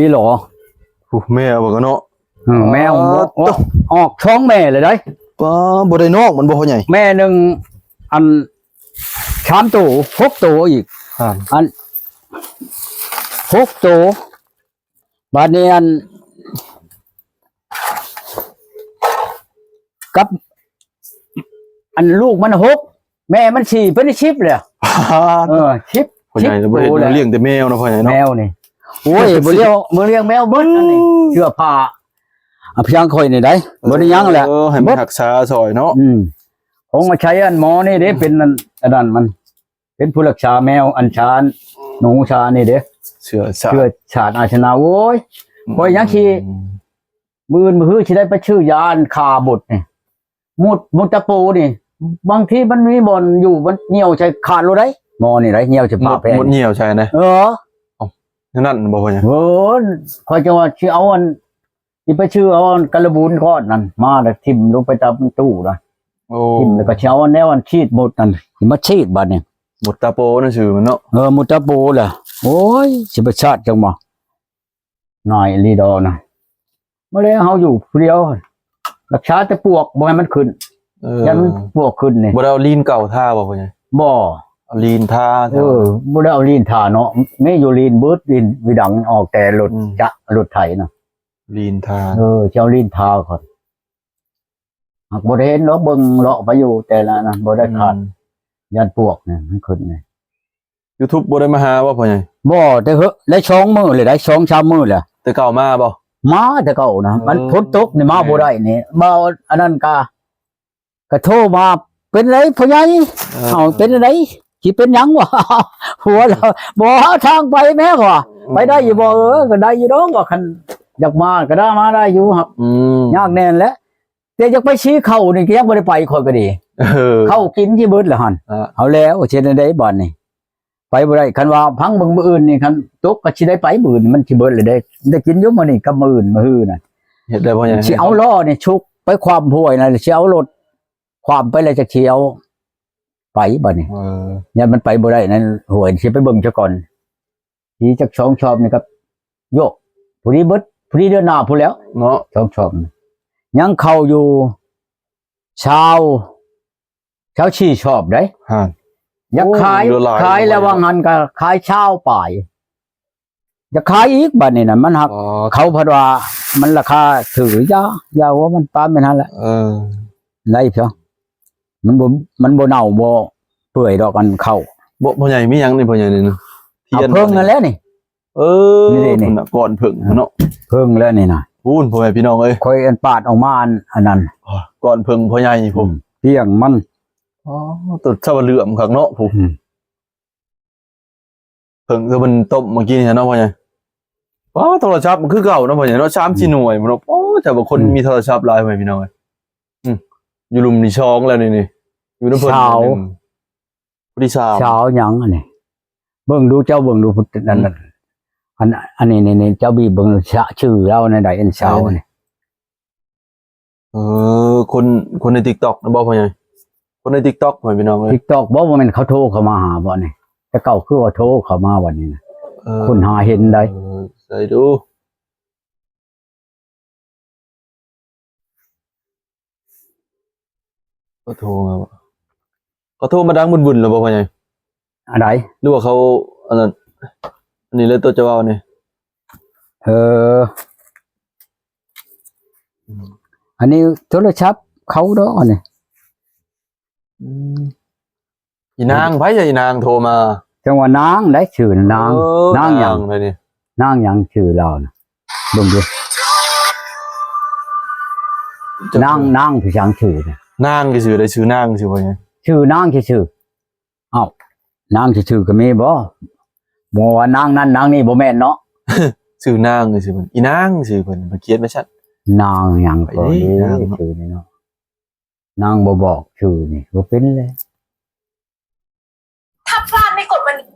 ອີ່ຫຼໍ. ໂອ້ ແມ່ເອົາບັກເນາະ. ເອີ ແມວ ອໍ ໂອ້ ອອກສອງແມ່ເລີຍໄດ໋. ປ້າ ບໍ່ໄດ້ນອກມັນບໍ່ ພໍ່ໃຫຍ່? ແມ່ໜຶ່ງ ອັນ ສາມໂຕ ຫົກໂຕອີກ. ອ່າ ອັນ ຫົກໂຕ. ບາດນີ້ ອັນ ກັບ ອັນ ລູກມັນຫົກ ແມ່ມັນສີ່ ເປັນສິບແລ້ວ. ເອີ ສິບ ພໍ່ໃຫຍ່ ສິບໂຕແລ້ວ. ບໍ່ໄດ້ລ້ຽງແຕ່ແມວເນາະ ພໍ່ໃຫຍ່ເນາະ. ແມວນີ້ ໂອ້ຍ ບໍ່ລ້ຽງ ບໍ່ລ້ຽງແມວເບິດອັນນີ້. ເສື້ອຜ້າ ອາພະຍັງຂ້ອຍນີ້ໄດ໋ ບໍ່ໄດ້ຫຍັງແຫຼະ. ເອີ ໃຫ້ມັນຮັກສາຊ່ອຍເນາະ. ອືມ ຂອງມາໃຊ້ອັນໝໍນີ້ເດ້ ເປັນອັນ ອັນນັ້ນມັນ ເປັນຜູ້ຮັກສາແມວ ອັນຊານ ໜູຊານີ້ເດ້ ເຊື້ອຊາດ ເຊື້ອຊາດອາຊະນາ. ໂອ້ຍ ອືມ ຂ້ອຍຍັງຊິ ມື້ອື່ນມື້ຮືຊິໄດ້ໄປຊື້ຢາອັນຂ້າມົດນີ້ ໝົດ ໝົດຕະໂປນີ້ ບາງທີມັນມີບ່ອນຢູ່ ມັນຍ່ຽວໃສ່ຂາດໂລດໄດ໋. ໝໍນີ້ໄດ໋ ຍ່ຽວໃສ່ຜ້າແຜ່ນ ໝົດຍ່ຽວໃສ່ນະ. ເອີ ເອົ້າ ແນວນັ້ນບໍ່ ພໍ່ໃຫຍ່? ໂອ້ ຂ້ອຍຈັ່ງວ່າຊິເອົາອັນ ຊິໄປຊື້ເອົາອັນກະລະບູນກ້ອນນັ້ນມາ ແລ້ວຖິ້ມລົງໄປຕາມຕູ້ນະ. ໂອ້ ຖິ້ມແລ້ວກໍຊິເອົາແນວອັນສີດມົດນັ້ນ ຊິມາສີດບາດນີ້. ໝົດຕາໂປນັ້ນຊື່ມັນເນາະ. ເອີ ໝົດຕາໂປແຫຼະ. ໂອ້ຍ ຊິໄປຊາດຈັ່ງບໍ່ ໜ້ອຍອີ່ຫຼີດອກນະ. ມາແລ້ວເຮົາຢູ່ຜູ້ດຽວ ຮັກສາແຕ່ປວກ ບໍ່ໃຫ້ມັນຂຶ້ນ. ເອີ ຢ້ານມັນປວກຂຶ້ນນີ້. ບໍ່ໄດ້ເອົາລີນເກົ່າທາບໍ່ ພໍ່ໃຫຍ່? ບໍ່ ເອົາລີນທາ. ເອີ ບໍ່ໄດ້ເອົາລີນທາເນາະ. ມີຢູ່ລີນເບິດ ລີນວິດັງອອກແຕ່ລົດ ອືມ ຈະ ລົດໄຖນະ. ລີນທາ. ເອີ ເຈົ້າລີນທາກ່ອນ. ຫາກບໍ່ໄດ້ເຫັນດອກ ເບິ່ງເລາະໄປຢູ່ແຕ່ລະນັ້ນ ບໍ່ໄດ້ຂາດ. ອືມ ຢ້ານປວກນີ້ມັນຂຶ້ນນີ້. ຢູທູບບໍ່ໄດ້ມາຫາບໍ່ ພໍ່ໃຫຍ່? ບໍ່ ແຕ່ເຮີະ ໄດ້ສອງມື້ແລ້ວ ໄດ້ສອງສາມມື້ແລ້ວ. ແຕ່ເກົ່າມາບໍ່? ມາແຕ່ເກົ່ານະ. ເອີ ມັນຝົນຕົກນີ້ມາບໍ່ໄດ້ນີ້. ບໍ່ ອັນນັ້ນກະ ກະໂທມາ ເປັນໃດພໍ່ໃຫຍ່? ເອີ ເອົາ ເປັນໃດ? ຊິເປັນຫຍັງວະ? ຫົວລະ ບໍ່ຫາທາງໄປແມ້ວະ ເອີ ໄປໄດ້ຢູ່ບໍ່? ເອີ ກໍໄດ້ຢູ່ດອກວ່າ ຄັນຢາກມາກໍໄດ້ ມາໄດ້ຢູ່ ຫາກ ອືມ ຍາກແນ່ນແຫຼະ. ແຕ່ຢາກໄປຊີ້ເຂົ້ານີ້ກໍຍັງບໍ່ໄດ້ໄປ ຂ້ອຍກໍດີ. ເອີ ເຂົ້າກິນຊິເບິດລະຫັ້ນ. ເອີ ເອົາແລ້ວ ຊິເຮັດແນວໃດບາດນີ້? ໄປບໍ່ໄດ້. ຄັນວ່າຟັງເບິ່ງມື້ອື່ນນີ້ ຄັນຕົກກໍຊິໄດ້ໄປມື້ອື່ນ ມັນຊິເບິດແລ້ວເດ້. ໄດ້ກິນຢູ່ມື້ນີ້ກັບມື້ອື່ນ ມື້ຮືນນະ. ເຮັດໄດ້ບໍ່? ຊິເອົາລໍ້ນີ້ຊຸກໄປຂວ້ຳຫ້ວຍນະ ຊິເອົາລົດຂວ້ຳໄປແລ້ວ ຈັກຊິເອົາໄປບາດນີ້. ເອີ ຢ້ານມັນໄປບໍ່ໄດ້ນັ້ນ ຫ້ວຍ ຊິໄປເບິ່ງຊະກ່ອນ. ຊິຈັກສອງສອບນີ້ກໍ ໂຍ ພໍດີເບິດ ພໍດີເດືອນໜ້າພຸ້ນແລ້ວເນາະ. ສອງສອບ ຍັງເຂົ້າຢູ່ຊາວ ຊາວສີ່ສອບໄດ໋. ຮະ ຢາກຂາຍ ໂອ້ ເຫຼືອຫຼາຍ ຂາຍແລ້ວວ່າຫັ້ນກໍຂາຍຊາວປາຍ ຢາກຂາຍອີກບາດນີ້ນະ. ມັນຫາກ ອໍ ເຂົາພັດວ່າມັນລາຄາຖືກ ຢ່າ ຢ່າວ່າມັນປານແມ່ນຫັ້ນແຫຼະ. ເອີ ໄດ້ເພາະ ມັນບໍ່ ມັນບໍ່ເນົ່າບໍ່ເປື່ອຍດອກ ອັນເຂົ້າ. ບໍ່ ພໍ່ໃຫຍ່ ມີຫຍັງນີ້ ພໍ່ໃຫຍ່ ນີ້ນະ? ເອົາ ທຽນ ເຜິ້ງນັ້ນແຫຼະນີ້. ເອີ ນີ້ເດ້ນີ້ ພຸ້ນນະ ກ້ອນເຜິ້ງພຸ້ນເນາະ. ເຜິ້ງແລ້ວນີ້ນະ ພຸ້ນ ພໍ່ແມ່ພີ່ນ້ອງເອີຍ. ຂ້ອຍອັນປາດອອກມາ ອັນ ອັນນັ້ນ ກ້ອນເຜິ້ງພໍ່ໃຫຍ່ພຸ້ນ. ອືມ ກ້ຽງມັນ. ອໍ ຕົວຊາວເຫຼື້ອມຄັກເນາະ ຜູ້ ອືມ ເຜິ້ງຄືມັນຕົ້ມເມື່ອກີ້ນີ້ເນາະ ພໍ່ໃຫຍ່. ອໍ ໂທລະສັບມັນຄືເກົ່າເນາະ ພໍ່ໃຫຍ່ເນາະ. ສາມສີ່ ອືມ ໜ່ວຍພຸ້ນເນາະ. ອໍ ແຕ່ວ່າຄົນ ອືມ ມີໂທລະສັບຫຼາຍ ພໍ່ແມ່ພີ່ນ້ອງເອີຍ. ອືມ ຢູ່ລຸ່ມນີ້ສອງແລ້ວນີ້ ນີ້ ຢູ່ນຳເພິ່ນ ສາວ ຜູ້ທີສາມ ສາວຫຍັງອັນນີ້? ເບິ່ງດູ ເຈົ້າເບິ່ງດູ ອັນນັ້ນ ອືມ ອັນ ອັນນີ້ ນີ້ ນີ້ ເຈົ້າບີບເບິ່ງ ຊະ ຊື່ລາວແນວໃດ ອັນສາວນີ້. ເອີ ຄົນ ຄົນໃນຕິກຕັອກນະບໍ່ ພໍ່ໃຫຍ່? ຄົນໃນຕິກຕັອກ ພໍ່ແມ່ພີ່ນ້ອງເອີຍ. ຕິກຕັອກບໍ່? ບໍ່ແມ່ນເຂົາໂທເຂົ້າມາຫາບໍ່ນີ້? ແຕ່ເກົ່າຄືວ່າໂທເຂົ້າມາບັດນີ້ນະ. ເອີ ຄົ້ນຫາເຫັນໄດ໋. ເອີ ໃສ່ດູ. ເຂົາໂທມາບໍ່? ເຂົາໂທມາດັງບຶ້ນໆແລ້ວບໍ່ ພໍ່ໃຫຍ່? ອັນໃດ? ຫຼືວ່າເຂົາ ອັນນັ້ນ ອັນນີ້ເລີຍ ຕົວຈະເວົ້ານີ້. ເອີ ອັນນີ້ໂທລະສັບເຂົາດອກອັນນີ້. ອືມ ອີນາງໃຜ ອີນາງໂທມາ? ຈັ່ງວ່ານາງໄດ໋ ຊື່ນາງ. ເອີ ນາງຫຍັງ? ນາງໃດນີ້? ນາງຫຍັງຊື່ລາວນະ? ເບິ່ງດູ ນາງ ນາງຄືຫຍັງຊື່ນະ? ນາງຊື່ໃດ? ຊື່ນາງຊື່ບໍ່? ຊື່ນາງຊື່. ອ້າວ ນາງຊື່ໆກໍມີບໍ່? ບໍ່ວ່ານາງນັ້ນນາງນີ້ ບໍ່ແມ່ນເນາະ. ຊື່ນາງຊື່ເພິ່ນ ອີນາງຊື່ເພິ່ນ ເພິ່ນຂຽນໄວ້ຊັ້ນ. ນາງຫຍັງກໍ ເອີ ນາງເນາະ ຊື່ນີ້ເນາະ. ນາງບໍ່ບອກຊື່ນີ້ ບໍ່ເປັນແລ້ວ. ถ้าพลาดไม่กดวันนี้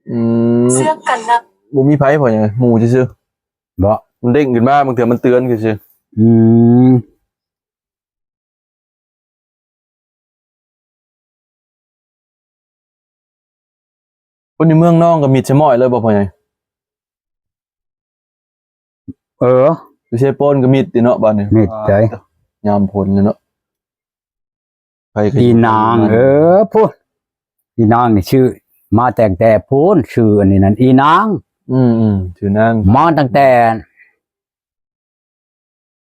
ອືມ เสื้อกันนะ ບໍ່ມີໃຜ ພໍ່ໃຫຍ່ ໝູ່ຊື່ໆ. ບໍ່ ມັນເດ້ງຂຶ້ນມາ ບາງເທື່ອມັນເຕືອນຊື່ໆ. ອືມ ຄົນຢູ່ເມືອງນອງກໍມິດສະໝ້ອຍເລີຍບໍ່ ພໍ່ໃຫຍ່? ເອີ ຢູ່ເຊໂປນກໍມິດຕິເນາະ ບາດນີ້ ມິດໃດ໋ ຍາມຝົນນີ້ເນາະ ໃຜກໍ ອີນາງ ເອີ ພຸ້ນ ອີນາງນີ້ຊື່ ມາຕັ້ງແຕ່ພຸ້ນ ຊື່ອັນນີ້ນັ້ນ ອີນາງ ອືມໆ ຊື່ນາງ ມາຕັ້ງແຕ່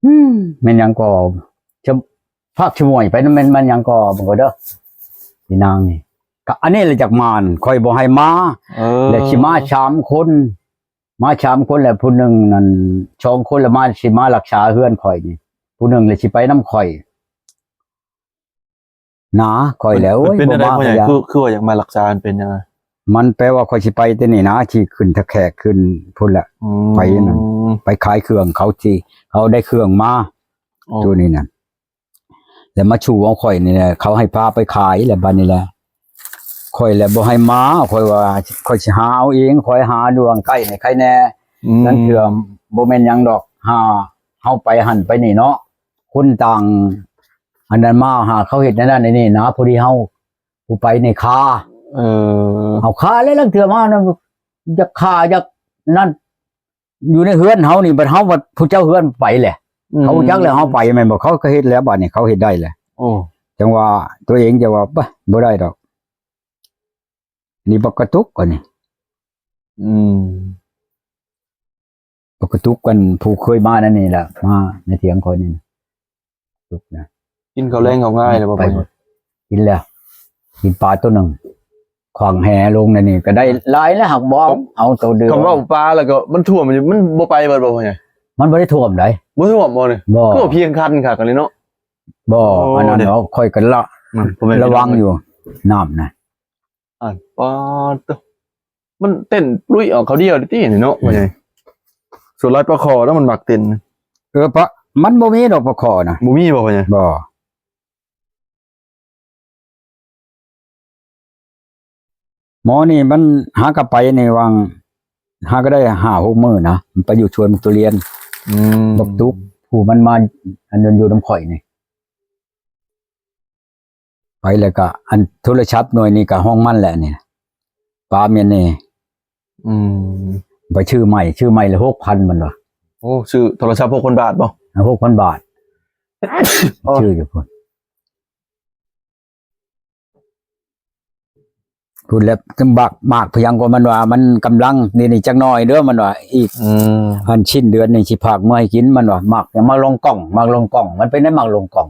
ອືມ ແມ່ນຫຍັງກໍ ຈະພາກຊະມວຍໄປນຳ ແມ່ນ ແມ່ນຫຍັງກໍ ເບິ່ງເດີ ອີນາງນີ້ ກະອັນນີ້ລະຈັກມາ ຂ້ອຍບໍ່ໃຫ້ມາ ເອີ ແລ້ວຊິມາສາມຄົນ ມາສາມຄົນ ແລ້ວຜູ້ໜຶ່ງນັ້ນ ສອງຄົນລະມາ ຊິມາລັກສາເຮືອນຂ້ອຍນີ້ ຜູ້ໜຶ່ງລະຊິໄປນຳຂ້ອຍ ນາ ຂ້ອຍແຫຼະ ໂອ້ຍ ເປັນ ເປັນແນວໃດ ບໍ່ມາ ພໍ່ໃຫຍ່ ກໍຢ່າ ຄື ຄືວ່າຢາກມາລັກສາ ມັນເປັນຫຍັງ? ມັນແປວ່າຂ້ອຍຊິໄປແຕ່ນີ້ນາ ທີ່ຂຶ້ນທ່າແຂກ ຂຶ້ນພຸ້ນແຫຼະ ອືມ ໄປນັ້ນ ໄປຂາຍເຄື່ອງເຂົາ ທີ່ເຂົາໄດ້ເຄື່ອງມາ ໂອ້ ໂຕນີ້ນັ້ນ ແລ້ວມາຊູ້ເອົາຂ້ອຍນີ້ແຫຼະ ເຂົາໃຫ້ພາໄປຂາຍແລ້ວ ບາດນີ້ແຫຼະ ຂ້ອຍແຫຼະບໍ່ໃຫ້ມາ ຂ້ອຍວ່າຂ້ອຍຊິຫາເອົາເອງ ຂ້ອຍຫາຢູ່ຫວ່າງໃກ້ນີ້ໃຄແດ່ ອືມ ນັ້ນເທື່ອບໍ່ແມ່ນຫຍັງດອກ ຫາເຮົາໄປຫັ້ນໄປນີ້ເນາະ ຄົນຕ່າງ ອັນນັ້ນມາຫາເຂົາເຮັດແນວນັ້ນແນວນີ້ນະ ພໍດີເຮົາຜູ້ໄປນີ້ຄາ ເອີ ເຮົາຄາແລ້ວ ລາງເທື່ອມານະ ຢາກຂ້າ ຢາກນັ້ນ ຢູ່ໃນເຮືອນເຮົານີ້ ບັດເຮົາບັດຜູ້ເຈົ້າເຮືອນໄປແຫຼະ ອືມ ເຂົາຮູ້ຈັກແລ້ວເຮົາໄປແມ່ນບໍ່ ເຂົາກໍເຮັດແລ້ວ ບາດນີ້ເຂົາເຮັດໄດ້ແຫຼະ ໂອ້ ຈັ່ງວ່າຕົວເອງຈະວ່າ ບໍ່ ບໍ່ໄດ້ດອກ ນີ້ບັກກະຕຸກອັນນີ້ ອືມ ບັກກະຕຸກກັນ ຜູ້ເຄີຍມານັ້ນນີ້ແຫຼະ ມາໃນຖຽງຂ້ອຍນີ້ ກະຕຸກນະ ກິນເຂົ້າແລງເຂົ້າງາຍແລ້ວບໍ່? ໄປ ໄປ ກິນແລ້ວ ກິນປາໂຕໜຶ່ງ ຂວ້າງແຫລົງໃນນີ້ກໍໄດ້ຫຼາຍແລ້ວ ຫາກບໍ່ເອົາໂຕດຽວ ຄຳເວົ້າປາແລ້ວກໍມັນຖ້ວມ ມັນບໍ່ໄປເບິດບໍ່ ພໍ່ໃຫຍ່? ມັນບໍ່ໄດ້ຖ້ວມໃດ ບໍ່ຖ້ວມບໍ່ນີ້? ບໍ່ ຄືວ່າພຽງຄັນຄັກອັນນີ້ເນາະ ບໍ່ ໂອ້ ອັນນັ້ນເນາະ ຂ້ອຍກໍລະ ລະວັງຢູ່ ນ້ຳນະ ອັນ ປາດໂທ້ ມັນເຕັ້ນປຸ້ຍອອກເຂົາດຽວຕິນີ້ເນາະ ອືມ ວ່າໄງ ສ່ວນຫຼາຍປາຄໍ່ເນາະ ມັນມັກເຕັ້ນ ເອີ ປະ ມັນບໍ່ມີດອກປາຄໍ່ນະ ບໍ່ມີບໍ່ ວ່າໄງ? ບໍ່ ໝໍນີ້ມັນຫາກໍໄປໃນຫວ່າງ ຫາກໍໄດ້ຫ້າຫົກມື້ນະ ມັນໄປຢູ່ສວນບັກທຸລຽນ ອືມ ບັກຕຸກ ຜູ້ມັນມາ ອັນນັ້ນຢູ່ນຳຂ້ອຍນີ້ ໄປແລ້ວກະ ອັນໂທລະສັບໜ່ວຍນີ້ກະຂອງມັນແຫຼະນີ້ ປາແມ່ນນີ້ ອືມ ໄປຊື້ໃໝ່ ຊື້ໃໝ່ລະຫົກພັນມັນວ່າ ໂອ້ ຊື້ໂທລະສັບຫົກພັນບາດບໍ່? ຫົກພັນບາດ ຊື້ຢູ່ພຸ້ນ ພຸ້ນແຫຼະ ຈະບັກໝາກພະຍັງກໍມັນວ່າ ມັນກຳລັງນີ້ ນີ້ຈັກໜ້ອຍເດີ ມັນວ່າ ອີກ ອືມ ອັນສິ້ນເດືອນນີ້ຊິພາກເມືອໃຫ້ກິນ ມັນວ່າ ໝາກຫຍັງ ໝາກລອງກອງ ໝາກລອງກອງ ມັນເປັນໄດ ໝາກລອງກອງ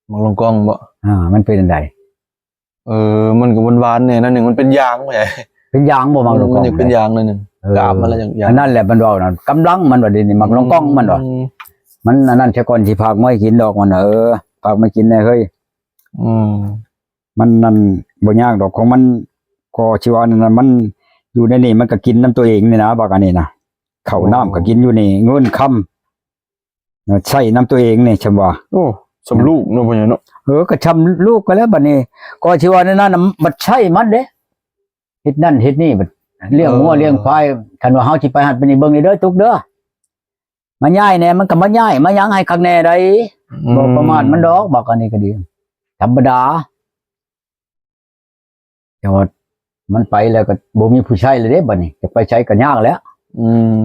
ໝາກລອງກອງບໍ່? ອ່າ ມັນເປັນຈັ່ງໃດ? ເອີ ມັນກໍຫວານໆແດ່ໜ້ອຍໜຶ່ງ ມັນເປັນຢາງບໍ່ໃຫຍ່ ເປັນຢາງບໍ່? ໝາກລອງກອງ ມັນຢາກເປັນຢາງໜ້ອຍໜຶ່ງ ເອີ ກາບມັນລະຢາງ ອັນນັ້ນແຫຼະ ມັນເວົ້ານັ້ນ ກຳລັງມັນວ່າ ດຽວນີ້ໝາກລອງກອງມັນວ່າ ອືມ ມັນອັນນັ້ນຊະກ່ອນ ຊິພາກມາໃຫ້ກິນດອກ ມັນ ເອີ ພາກມາກິນແດ່ເຮີ້ຍ ອືມ ມັນນັ້ນບໍ່ຍາກດອກ ຂອງມັນກໍຊິວ່ານັ້ນນະ ມັນຢູ່ໃນນີ້ ມັນກໍກິນນຳຕົວເອງນີ້ນະ ບັກອັນນີ້ນະ ເຂົ້າ ໂອ້ ນ້ຳກໍກິນຢູ່ນີ້ ເງິນຄຳ ໃຊ້ນຳຕົວເອງນີ້ ຊ່ຳວ່າ ໂອ້ ຊ່ຳລູກເນາະ ພໍ່ໃຫຍ່ເນາະ ເອີ ກໍຊ່ຳລູກກໍແລ້ວ ບັດນີ້ກໍຊິວ່າແນວນັ້ນນະ ບັດໃຊ້ມັນເດ້ ເຮັດນັ້ນເຮັດນີ້ ບັດລ້ຽງງົວ ເອີ ລ້ຽງຄວາຍ ຄັນວ່າເຮົາຊິໄປຫັ້ນໄປນີ້ ເບິ່ງນີ້ເດີຕຸກເດີ ມາຍ້າຍແດ່ ມັນກໍມາຍ້າຍ ມາຫຍັງໃຫ້ຄັກແນ່ໃດ ອືມ ບໍ່ປະມາດມັນດອກ ບັກອັນນີ້ກໍດີ ທຳມະດາ ແຕ່ວ່າມັນໄປແລ້ວກໍບໍ່ມີຜູ້ໃຊ້ແລ້ວເດ້ ບັດນີ້ຈະໄປໃສກໍຍາກແລ້ວ ອືມ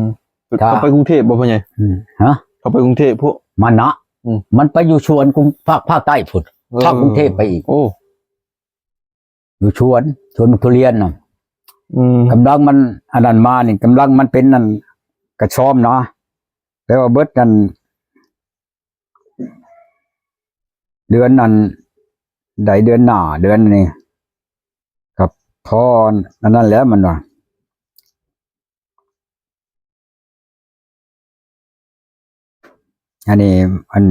ເຂົາໄປກຸງເທບບໍ່ ພໍ່ໃຫຍ່? ອືມ ຮະ ເຂົາໄປກຸງເທບພຸ້ນ ມັນນະ ອືມ ມັນໄປຢູ່ສວນກຸງ ພາກ ພາກໃຕ້ພຸ້ນ ເອີ ພາກກຸງເທບໄປອີກ ໂອ້ ຢູ່ສວນ ສວນໝາກທຸລຽນນະ ອືມ ກຳລັງມັນອັນນັ້ນມານີ້ ກຳລັງມັນເປັນອັນກະຊອມນະ ແປວ່າເບິດອັນ ເດືອນອັນໃດ ເດືອນໜ້າ ເດືອນນີ້ ກໍພໍອັນນັ້ນແຫຼະ ມັນວ່າ ອັນນີ້ ອັນ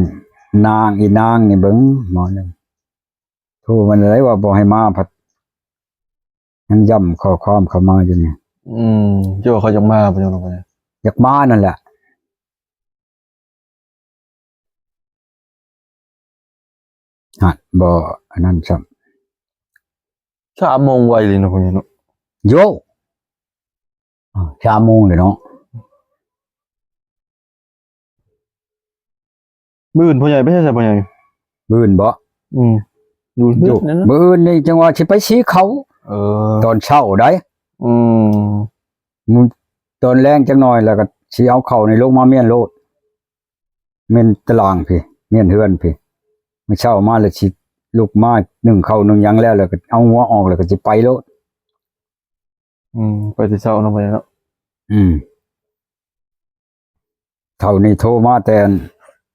ນາງ ອີນາງນີ້ເບິ່ງ ໝໍນີ້ ໂທມາໄດ້ວ່າບໍ່ໃຫ້ມາ ພັດຍັງຢ້ຳຂໍ້ຄວາມເຂົ້າມາຢູ່ນີ້ ອືມ ເຈົ້າວ່າເຂົາຢາກມາບໍ່? ຢາກມານັ້ນແຫຼະ ຮະ ບໍ່ອັນນັ້ນຊ້ຳ ສາມໂມງໄວເລີຍເນາະ ພໍ່ໃຫຍ່ເນາະ ໂຢ ສາມໂມງເລີຍເນາະ ມື້ອື່ນພໍ່ໃຫຍ່ໄປໃສ ພໍ່ໃຫຍ່? ມື້ອື່ນບໍ? ອືມ ຢູ່ເຮືອນນັ້ນນະ ມື້ອື່ນນີ້ຈັ່ງວ່າຊິໄປສີເຂົ້າ ເອີ ຕອນເຊົ້າໃດ ອືມ ມື້ ຕອນແລງຈັກໜ້ອຍ ແລ້ວກໍຊິເອົາເຂົ້ານີ້ລົງມາມ້ຽນໂລດ ແມ່ນຕະລາງພີ້ ແມ່ນເຮືອນພີ້. ມື້ເຊົ້າມາແລ້ວຊິລຸກມາ ໜຶ້ງເຂົ້າໜຶ້ງຫຍັງແລ້ວ ແລ້ວກໍເອົາງົວອອກ ແລ້ວກໍຊິໄປໂລດ. ອືມ ໄປແຕ່ເຊົ້າເນາະ ບັດນີ້ເນາະ. ອືມ ເຖົ້ານີ້ໂທມາແຕ່